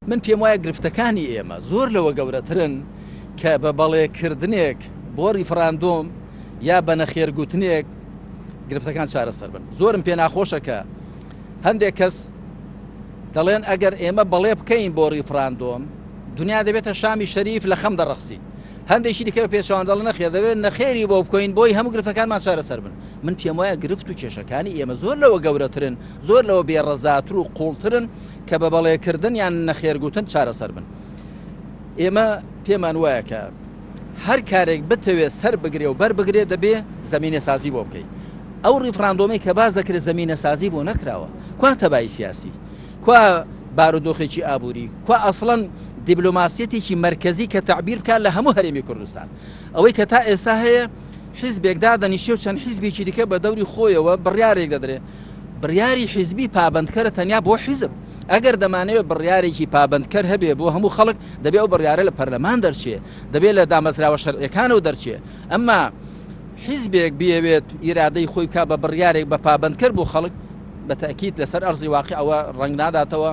من پێم وایە گرفتەکانی ئێمە زۆر لەوە گەورەترن کە بە بەڵێکردنێک بۆ ڕیفراندۆم یا بە نەخێرگوتنێک گرفتەکان چارەسەر بن. زۆرم پێ ناخۆشە کە هەندێک کەس دەڵێن ئەگەر ئێمە بەڵێ بکەین بۆ ڕیفراندۆم دنیا دەبێتە شامی شەریف لە خەم دەڕەخسی. هەندێکی دیکە پێچەوان دەڵێن نەخێر دەبێت نەخێری بۆ بکەین بۆی هەموو گرفتەکانمان چارەسەر بن. من پێم وایە گرفت و کێشەکانی ئێمە زۆر لەوە گەورەترن، زۆر لەوە بێڕەزاتر و قوڵترن کە بە بەڵێکردن یان نەخێرگوتن چارەسەر بن. ئێمە پێمان وایە کە هەر کارێک بتەوێت سەر بگرێ و بەر بگرێ دەبێ زەمینە سازی بۆ بکەی. ئەو ڕیفراندۆمەی کە باس دەکرێت زەمینە سازی بۆ نەکراوە. کوا تەبایی سیاسی؟ کوا بارودۆخێکی ئابووری؟ کوا ئەسڵەن دیبلۆماسیەتێکی مەرکەزی کە تەعبیر بکات لە هەموو هەرێمی کوردستان؟ ئەوەی کە تا ئێستا هەیە حیزبێک دادەنیشێ و چەند حیزبێکی دیکە بە دەوری خۆیەوە بڕیارێک دەدرێ. بڕیاری حیزبی پابەندکەرە تەنیا بۆ حیزب. ئەگەر دەمانەوێت بڕیارێکی پابەندکەر هەبێ بۆ هەموو خەڵک، دەبێ ئەو بڕیارە لە پەرلەمان دەرچێ، دەبێ لە دامەزراوە شەرعیەکانەوە دەرچێ. ئەمما حیزبێک بیەوێت ئیرادەی خۆی بکا بە بڕیارێک بە پابەندکەر بۆ خەڵک، بە تەئکید لەسەر ئەرزی واقع ئەوە ڕەنگ ناداتەوە.